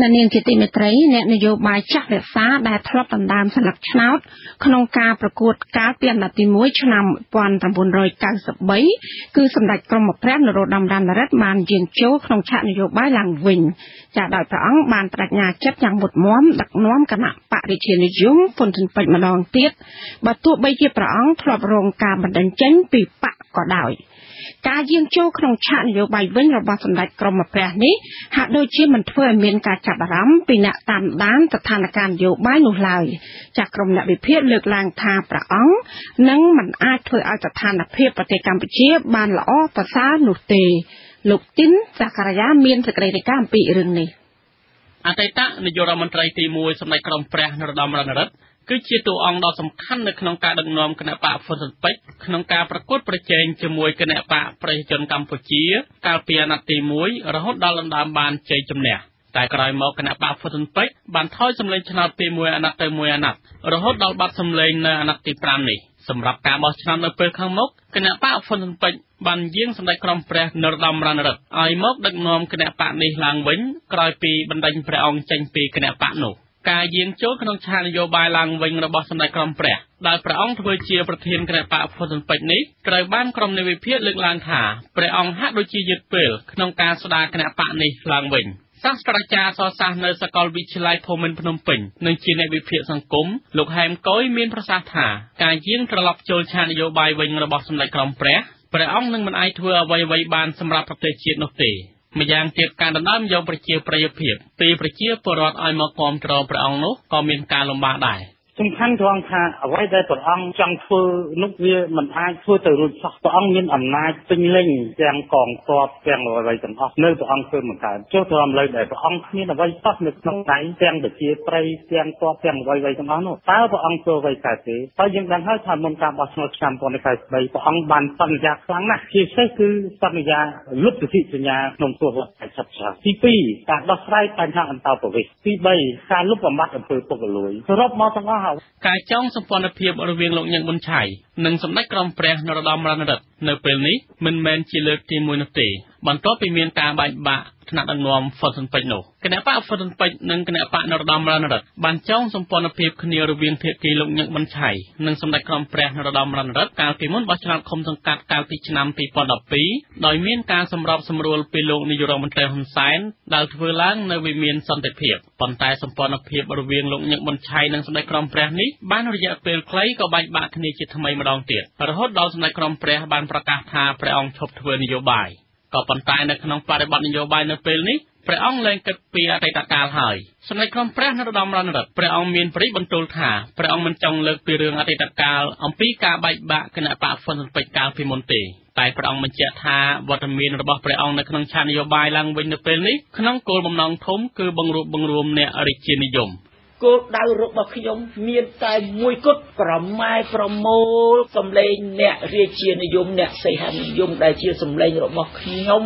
អ្នកនាងជាទីមេត្រីអ្នកនយោបាយចាស់វស្សាដែលធ្លាប់ដណ្ដើមសន្លឹកឆ្នោតក្នុងការប្រកួតកាលពីអាណត្តិទី1ឆ្នាំ1993គឺសម្ដេចក្រុមព្រះនរោត្តមរណឫទ្ធិបានយាងចូលក្នុងឆាកនយោបាយឡើងវិញចាដោយព្រះអង្គបានប្ដេជ្ញាចិត្តយ៉ាងមុតមាំដឹកនាំគណៈបក្សរាជានិយមហ្វុនស៊ិនប៉ិចម្ដងទៀតបើទោះបីជាព្រះអង្គធ្លាប់រងការបណ្តេញចេញពីបក្សក៏ដោយការយាងចូលក្នុងឆាកនយោបាយវិញរបស់សម្ដេចក្រុមព្រះនេះហាក់ដូចជាមិនធ្វើឲ្យមានការចាប់អារម្មណ៍ពីអ្នកតាមដានស្ថានភាពនយោបាយនោះឡើយចាស់ក្រុមអ្នកវិភាគលើកឡើងថាព្រះអង្គនឹងមិនអាចធ្វើឲ្យស្ថានភាពប្រទេសកម្ពុជាបានល្អប្រសើរនោះទេលោកទីនសក្ការីយ៉ាមានសេចក្តីរាយការណ៍អំពីរឿងនេះអតីតនាយករដ្ឋមន្ត្រីទី1សម្ដេចក្រុមព្រះនរោត្តមរណឫទ្ធិគឺជាតួអង្គដ៏សំខាន់នៅក្នុងការដឹកនាំគណបក្សហ្វុនស៊ិនប៉ិចក្នុងការប្រកួតប្រជែងជាមួយគណបក្សប្រជាជនកម្ពុជាកាលពីអាណត្តិទី1រហូតដល់ដណ្ដើមបានជ័យជំនះតែក្រោយមកគណបក្សហ្វុនស៊ិនប៉ិចបានថយសម្លេងឆ្នោតពីមួយអាណត្តិទៅមួយអាណត្តិរហូតដល់បាត់សម្លេងនៅអាណត្តិទី5នេះសម្រាប់ការបោះឆ្នោតនៅពេលខាងមុខគណបក្សហ្វុនស៊ិនប៉ិចបានយាងសម្ដេចក្រុមព្រះនរោត្តមរណឫទ្ធិឲ្យមកដឹកនាំគណបក្សនេះឡើងវិញក្រោយពីបណ្ដេញព្រះអង្គចេញពីគណបក្សនោះការយាងចូលក្នុងឆាកនយោបាយឡើងវិញរបស់សម្ដេចក្រុមព្រះដែលព្រះអង្គធ្វើជាប្រធានគណបក្សហ្វុនស៊ិនប៉ិចនេះត្រូវបានក្រុមអ្នកវិភាគលើកឡើងថាព្រះអង្គហាក់ដូចជាយឺតពេលក្នុងការស្ដារគណបក្សនេះឡើងវិញសាស្ត្រាចារ្យអក្សរសាស្ត្រនៅសាកលវិទ្យាល័យភូមិន្ទភ្នំពេញនិងជាអ្នកវិភាគសង្គមលោកហែមកុយមានប្រសាសន៍ថាការយាងត្រឡប់ចូលឆាកនយោបាយវិញរបស់សម្ដេចក្រុមព្រះព្រះអង្គនឹងមិនអាចធ្វើអ្វីៗបានសម្រាប់ប្រទេសជាតិនោះទេម្យ៉ាងទៀតការដណ្ដើមយកប្រជាប្រិយភាពពីប្រជាពលរដ្ឋឲ្យមកគាំទ្រព្រះអង្គនោះក៏មានការលំបាកដែរសំខាន់ត្រង់ថាអ្វីដែលព្រះអង្គចង់ធ្វើនោះវាមិនអាចធ្វើទៅរួចសោះព្រះអង្គមានអំណាចពេញលេញទាំងកងទ័ពទាំងអ្វីទាំងអស់នៅព្រះអង្គធ្វើមិនកើតចុះត្រង់លើដែលព្រះអង្គគ្មានអ្វីសោះនៅក្នុងដៃទាំងប្រជាប្រិយទាំងទ័ពទាំងអ្វីៗទាំងអស់នោះតើព្រះអង្គធ្វើអ្វីកើតទេហើយយើងដឹងហើយថាមុនការបោះឆ្នោតឆ្នាំ1993ព្រះអង្គបានសន្យាខ្លាំងណាស់ជាពិសេសគឺសន្យាលុបសន្ធិសញ្ញាក្នុងទសវត្ស80ឆ្នាំទី2ការដោះស្រាយបញ្ហាអន្តោប្រវេសន៍ទី3ការលុបបំបាត់អំពើពុករលួយសរុបមកទាំងអស់ការចងសម្ព័ន្ធភាពរវាងលោកញឹកប៊ុនឆៃនិងសម្ដេចក្រុមព្រះនរោត្តមរណឫទ្ធិនៅពេលនេះមិនមែនជាលើកទី1នោះទេបន្ទាប់ពីមានការបែកបាក់ថ្នាក់ដឹកនាំហ្វុនស៊ិនប៉ិចនោះគណបក្សហ្វុនស៊ិនប៉ិចនិងគណបក្សនរោត្តមរណឫទ្ធិបានចងសម្ព័ន្ធភាពគ្នារវាងភាគីលោកញឹកប៊ុនឆៃនិងសម្ដេចក្រុមព្រះនរោត្តមរណឫទ្ធិកាលពីមុនបោះឆ្នោតឃុំសង្កាត់កាលពីឆ្នាំ2012ដោយមានការសម្របសម្រួលពីលោកនាយករដ្ឋមន្ត្រីហ៊ុនសែនដែលធ្វើឡើងនៅវិមានសន្តិភាពប៉ុន្តែសម្ព័ន្ធភាពរវាងលោកញឹកប៊ុនឆៃនិងសម្ដេចក្រុមព្រះនេះបានរយៈពេលខ្លីក៏បែកបាក់គ្នាជាថ្មីម្ដងទៀតរហូតដល់សម្ដេចក្រុមព្រះបានប្រកាសថាព្រះអង្គឈប់ធ្វើនយោបាយក៏ប៉ុន្តែនៅក្នុងបរិបទនយោបាយនៅពេលនេះព្រះអង្គលែងគិតពីអតីតកាលហើយសម្ដេចក្រុមព្រះនរោត្តមរណឫទ្ធិព្រះអង្គមានព្រះបន្ទូលថាព្រះអង្គមិនចង់លើកពីរឿងអតីតកាលអំពីការបែកបាក់គណបក្សហ្វុនស៊ិនប៉ិចកាលពីមុនទេតែព្រះអង្គបញ្ជាក់ថាវត្តមានរបស់ព្រះអង្គនៅក្នុងឆាកនយោបាយឡើងវិញនៅពេលនេះក្នុងគោលបំណងធំគឺបង្រួបបង្រួមអ្នករាជានិយមគោលដៅរបស់ខ្ញុំមានតែមួយគត់ប្រម៉ែប្រមូលសម្លេងអ្នករាជានិយមអ្នកសីហនិយមដែលជាសម្លេងរបស់ខ្ញុំ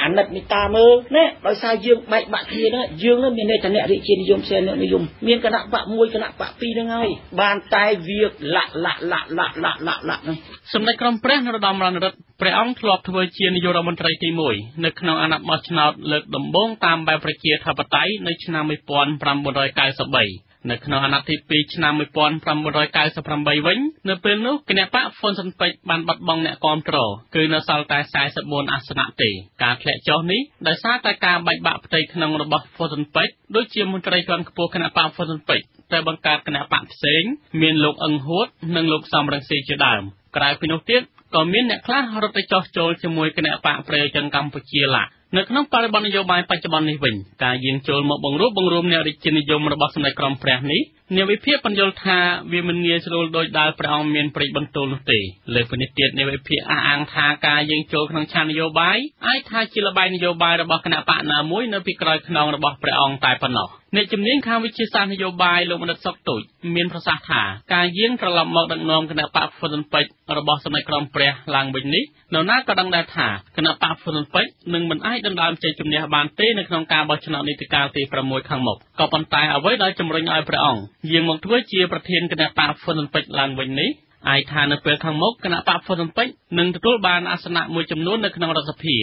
អាណិតមេត្តាមើលណាដោយសារយើងបែកបាក់គ្នាហ្នឹងយើងនឹងមានន័យថាអ្នករាជានិយមសីហនិយមមានគណៈបក1គណៈបក2ហ្នឹងហើយបានតែវាលាក់លាក់លាក់លាក់លាក់លាក់លាក់ហ្នឹងសម្ដេចក្រុមព្រះនរោត្តមរណឫទ្ធិព្រះអង្គធ្លាប់ធ្វើជានាយករដ្ឋមន្ត្រីទី1នៅក្នុងអាណត្តិបោះឆ្នោតលើកដំបូងតាមបែបប្រជាធិបតេយ្យនៅឆ្នាំ1993នៅក្នុងអាណត្តិទី2ឆ្នាំ1998វិញនៅពេលនោះគណបក្សហ្វុនស៊ិនប៉ិចបានបាត់បង់អ្នកគាំទ្រគឺនៅសល់តែ44អាសនៈទេការធ្លាក់ចុះនេះដោយសារតែការបែកបាក់ផ្ទៃក្នុងរបស់ហ្វុនស៊ិនប៉ិចដូចជាមន្ត្រីជាន់ខ្ពស់គណបក្សហ្វុនស៊ិនប៉ិចតែបង្កើតគណបក្សផ្សេងមានលោកអឹងហួតនិងលោកសំរងស៊ីជាដើមក្រៅពីនោះទៀតក៏មានអ្នកខ្លះរត់ទៅចុះចូលជាមួយគណបក្សប្រជាជនកម្ពុជាឡានៅក្នុងបរិបទនយោបាយបច្ចុប្បន្ននេះវិញការយាងចូលមកបង្រួបបង្រួមអ្នករាជានិយមរបស់សម្ដេចក្រុមព្រះនេះអ្នកវិភាគបញ្យល់ថាវាមិនងាយស្រួលដោយដែលព្រះអង្គមានព្រះបន្ទូលនោះទេលើពីនេះទៀតអ្នកវិភាគអះអាងថាការយាងចូលក្នុងឆាកនយោបាយអាចថាជាល្បែងនយោបាយរបស់គណបក្សណាមួយនៅពីក្រោយខ្នងរបស់ព្រះអង្គតែប៉ុណ្ណោះអ្នកជំនាញខាងវិទ្យាសាស្ត្រនយោបាយលោកបណ្ឌិតសុកទូចមានប្រសាសន៍ថាការយាងត្រឡប់មកដឹកនាំគណបក្សហ្វុនស៊ិនប៉ិចរបស់សម្ដេចក្រុមព្រះឡើងវិញនេះនរណាក៏ដឹងដែរថាគណបក្សហ្វុនស៊ិនប៉ិចនឹងមិនអាចដណ្ដើមជ័យជំនះបានទេនៅក្នុងការបោះឆ្នោតនីតិកាលទី6ខាងមុខក៏ប៉ុន្តែអ្វីដែលជំរុញឲ្យព្រះអង្គយាងមកធ្វើជាប្រធានគណបក្សហ្វុនស៊ិនប៉ិចឡើងវិញនេះអាចថានៅពេលខាងមុខគណបក្សហ្វុនស៊ិនប៉ិចនឹងទទួលបានអាសនៈមួយចំនួននៅក្នុងរដ្ឋសភា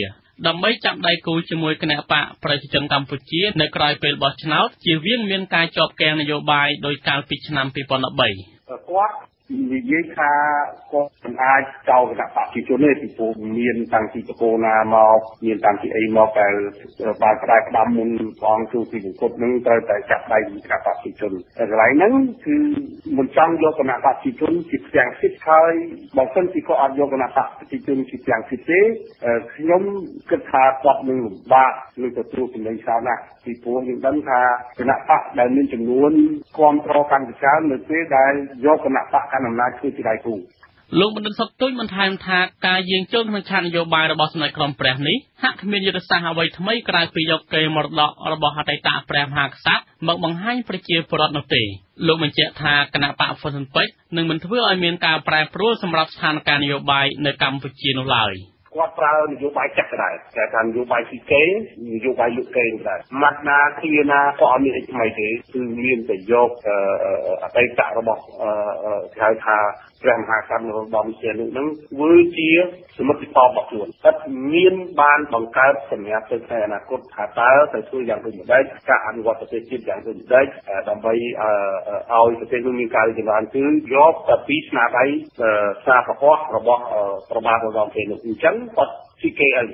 ដើម្បីចាប់ដៃគូជាមួយគណបក្សប្រជាជនកម្ពុជានៅក្រោយពេលបោះឆ្នោតជៀសវាងមានការជាប់គាំងនយោបាយដោយកាលពីឆ្នាំ2013គាត់និយាយថាគាត់មិនអាចចោលគណបក្សប្រជាជនទេពីព្រោះមានតាំងពីតកូលណាមកមានតាំងពីអីមកដែលបានផ្ដែផ្ដាំមុនព្រះអង្គចូលទីអង្គនឹងត្រូវតែចាប់ដៃគណបក្សប្រជាជនតែកន្លែងហ្នឹងគឺមិនចង់យកគណបក្សប្រជាជនជាផ្ទាំងសិទ្ធិហើយបើសិនជាគាត់អត់យកគណបក្សប្រជាជនជាផ្ទាំងសិទ្ធិទេខ្ញុំគិតថាគាត់នឹងលំបាកនឹងទទួលសម្លេងឆ្នោតណាស់ពីព្រោះយើងដឹងថាគណបក្សដែលមានចំនួនគាំទ្រកាន់តែច្រើននៅពេលដែលយកគណបក្សកាន់អំណាចធ្វើជាដៃគូលោកបណ្ឌិតសុកទូចបន្ថែមថាការយាងចូលក្នុងឆាកនយោបាយរបស់សម្ដេចក្រុមព្រះនេះហាក់គ្មានយុទ្ធសាស្ត្រអ្វីថ្មីក្រៅពីយកកេរមរតករបស់អតីតព្រះមហាក្សត្រមកបង្ហាញប្រជាពលរដ្ឋនោះទេលោកបញ្ជាក់ថាគណបក្សហ្វុនស៊ិនប៉ិចនឹងមិនធ្វើឲ្យមានការប្រែប្រួលសម្រាប់ស្ថានភាពនយោបាយនៅកម្ពុជានោះឡើយគាត់ប្រើនយោបាយចាស់ដែរតែថានយោបាយស៊ីគេនយោបាយលក់គេដែរម៉ាត់ណាគ្រាណាក៏អត់មានអីថ្មីទេគឺមានតែយកអតីតរបស់គេហៅថាព្រះមហាក្សត្រនរោត្តមសីហនុនឹងធ្វើជាសមិទ្ធផលរបស់ខ្លួនគាត់មានបានបង្កើតសម្រាប់ទៅថ្ងៃអនាគតថាតើទៅធ្វើយ៉ាងដូចម្ដេចការអនុវត្តប្រទេសជាតិយ៉ាងដូចម្ដេចដើម្បីឲ្យប្រទេសនោះមានការរីកចម្រើនគឺយកតែពីស្នាដៃស្នាប្រហោះរបស់ប្របាទនរោត្តមសីហនុអញ្ចឹងគាត់ស៊ីគេអី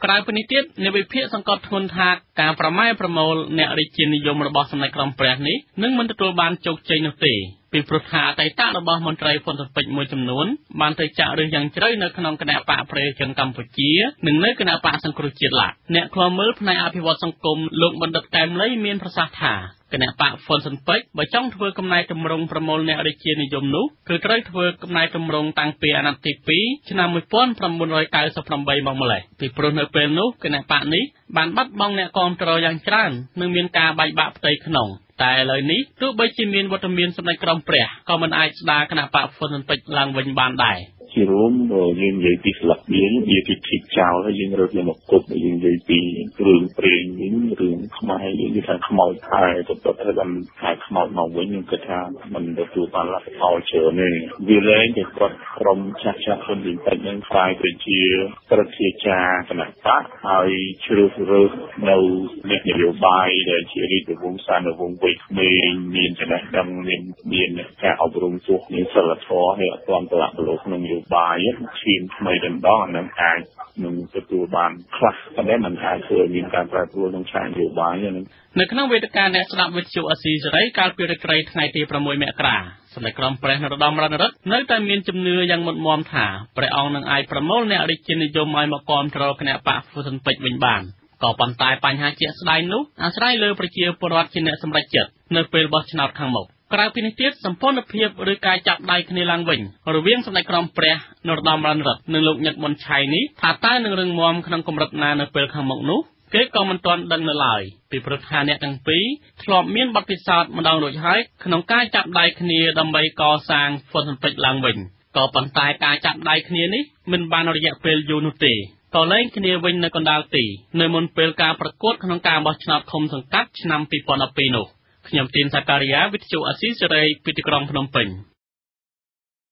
ក្រៅពីនេះទៀតអ្នកវិភាគសង្កត់ធ្ងន់ថាការប្រម៉ែប្រមូលអ្នករាជានិយមរបស់សម្ដេចក្រុមព្រះនេះនឹងមិនទទួលបានជោគជ័យនោះទេពីព្រោះថាអតីតរបស់មន្ត្រីហ្វុនស៊ិនប៉ិចមួយចំនួនបានទៅចាក់ឫសយ៉ាងជ្រៅនៅក្នុងគណបក្សប្រជាជនកម្ពុជានិងនៅគណបក្សសង្គ្រោះជាតិឡាអ្នកឃ្លាំមើលផ្នែកអភិវឌ្ឍសង្គមលោកបណ្ឌិតកែមលីមានប្រសាសន៍ថាគណបក្សហ្វុនស៊ិនប៉ិចបើចង់ធ្វើកំណែទម្រង់ប្រមូលអ្នករាជានិយមនោះគឺត្រូវធ្វើកំណែទម្រង់តាំងពីអាណត្តិទី2ឆ្នាំ1998មកម្ល៉េះពីព្រោះនៅពេលនោះគណបក្សនេះបានបាត់បង់អ្នកគាំទ្រយ៉ាងច្រើននិងមានការបែកបាក់ផ្ទៃក្នុងតែឥឡូវនេះទោះបីជាមានវត្តមានសម្ដេចក្រុមព្រះក៏មិនអាចស្ដារគណបក្សហ្វុនស៊ិនប៉ិចឡើងវិញបានដែរជារួមយើងនិយាយពីស្លឹកបៀវាគេជីកចោលហើយយើងរើសយកមកគប់យើងនិយាយពីរឿងព្រេងវិញរឿងខ្មែរយើងនិយាយថាខ្មោចខែទៅទៅបានខែខ្មោចមកវិញខ្ញុំគិតថាมันទទួលបានលទ្ធផលច្រើនទេវាលែងតែគាត់ក្រុមចាស់ចាស់คนវិញពេចនឹងខ្លាយទៅជាប្រជាចារគណបក្សហើយជ្រើសរើសនៅអ្នកនយោបាយដែលជារាជវង្សានុវង្សវ័យក្មេងមានចំណេះដឹងមានការអប់រំទោះមានសិលធម៌ហើយអត់ទាន់ប្រឡាក់ប្រឡូសក្នុងនយោបាយឈាមថ្មីតែម្ដងអានឹងអាចនឹងទទួលបានខ្លះប៉ុន្តែมันអាចធ្វើឲ្យមានការប្រែប្រួលក្នុងឆាកនយោបាយហ្នឹងនៅក្នុងវេទិកាអ្នកស្ដាប់វិទ្យុអាស៊ីសេរីកាលពីរាត្រីថ្ងៃទី6មករាសម្ដេចក្រុមព្រះនរោត្តមរណរដ្ឋនៅតែមានជំនឿយ៉ាងមុតមមថាព្រះអង្គនឹងអាចប្រមូលអ្នករាជានិយមឲ្យមកគាំទ្រគណបក្សហ្វុនស៊ិនប៉ិចវិញបានក៏ប៉ុន្តែបញ្ហាជាក់ស្ដែងនោះអាស្រ័យលើប្រជាពលរដ្ឋជាអ្នកសម្រេចចិត្តនៅពេលបោះឆ្នោតខាងមុខក្រៅពីនេះទៀតសម្ព័ន្ធភាពឬការចាប់ដៃគ្នាឡើងវិញរវាងសម្ដេចក្រុមព្រះនរោត្តមរណរដ្ឋនិងលោកញឹកប៊ុនឆៃនេះថាតើនឹងរឹងមាំក្នុងកម្រិតណានៅពេលខាងមុខនោះគេក៏មិនទាន់ដឹងនៅឡើយពីព្រោះថាអ្នកទាំងពីរធ្លាប់មានបទពិសោធន៍ម្ដងរួចហើយក្នុងការចាប់ដៃគ្នាដើម្បីកសាងហ្វុនស៊ិនប៉ិចឡើងវិញក៏ប៉ុន្តែការចាប់ដៃគ្នានេះមិនបានរយៈពេលយូរនោះទេក៏លែងគ្នាវិញនៅកណ្ដាលទីនៅមុនពេលការប្រកួតក្នុងការបោះឆ្នោតឃុំសង្កាត់ឆ្នាំ2012នោះខ្ញុំទីនសាការីយ៉ាវិទ្យុអាស៊ីសេរីពីទីក្រុងភ្នំពេញ។